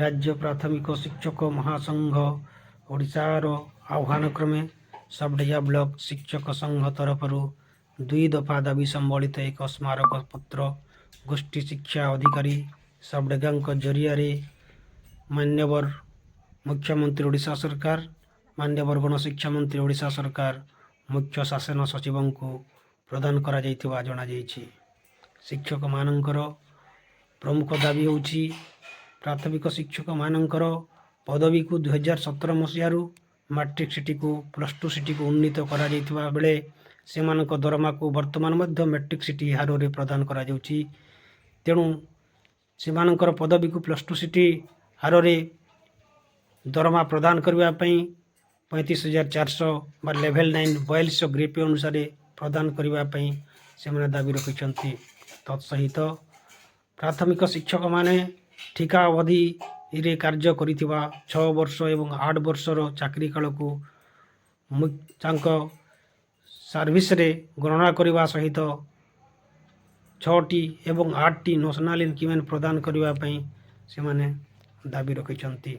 ରାଜ୍ୟ ପ୍ରାଥମିକ ଶିକ୍ଷକ ମହାସଂଘ ଓଡ଼ିଶାର ଆହ୍ୱାନ କ୍ରମେ ସବଡେଗା ବ୍ଲକ ଶିକ୍ଷକ ସଂଘ ତରଫରୁ ଦୁଇ ଦଫା ଦାବି ସମ୍ବଳିତ ଏକ ସ୍ମାରକପତ୍ର ଗୋଷ୍ଠୀ ଶିକ୍ଷା ଅଧିକାରୀ ସବଡେଗାଙ୍କ ଜରିଆରେ ମାନ୍ୟବର ମୁଖ୍ୟମନ୍ତ୍ରୀ ଓଡ଼ିଶା ସରକାର, ମାନ୍ୟବର ଗଣଶିକ୍ଷା ମନ୍ତ୍ରୀ ଓଡ଼ିଶା ସରକାର, ମୁଖ୍ୟ ଶାସନ ସଚିବଙ୍କୁ ପ୍ରଦାନ କରାଯାଇଥିବା ଜଣାଯାଇଛି। ଶିକ୍ଷକମାନଙ୍କର ପ୍ରମୁଖ ଦାବି ହେଉଛି, ପ୍ରାଥମିକ ଶିକ୍ଷକମାନଙ୍କର ପଦବୀକୁ 2017 ମସିହାରୁ ମାଟ୍ରିକ ସିଟିକୁ +2 ସିଟିକୁ ଉନ୍ନୀତ କରାଯାଇଥିବା ବେଳେ ସେମାନଙ୍କ ଦରମାକୁ ବର୍ତ୍ତମାନ ମଧ୍ୟ ମେଟ୍ରିକ୍ ସିଟି ହାରରେ ପ୍ରଦାନ କରାଯାଉଛି। ତେଣୁ ସେମାନଙ୍କର ପଦବୀକୁ +2 ସିଟି ହାରରେ ଦରମା ପ୍ରଦାନ କରିବା ପାଇଁ, 35,400 ବା ଲେଭେଲ୍ 9 4200 ଗ୍ରେଡ୍ ପେ ଅନୁସାରେ ପ୍ରଦାନ କରିବା ପାଇଁ ସେମାନେ ଦାବି ରଖିଛନ୍ତି। ତତ୍ସହିତ ପ୍ରାଥମିକ ଶିକ୍ଷକମାନେ ଠିକା ଅବଧିରେ କାର୍ଯ୍ୟ କରିଥିବା 6 ବର୍ଷ ଏବଂ 8 ବର୍ଷର ଚାକିରି କାଳକୁ ତାଙ୍କ ସର୍ଭିସରେ ଗଣନା କରିବା ସହିତ ଛଅଟି ଏବଂ ଆଠଟି ନୋସନାଲ୍ ଇନକ୍ରିମେଣ୍ଟ ପ୍ରଦାନ କରିବା ପାଇଁ ସେମାନେ ଦାବି ରଖିଛନ୍ତି।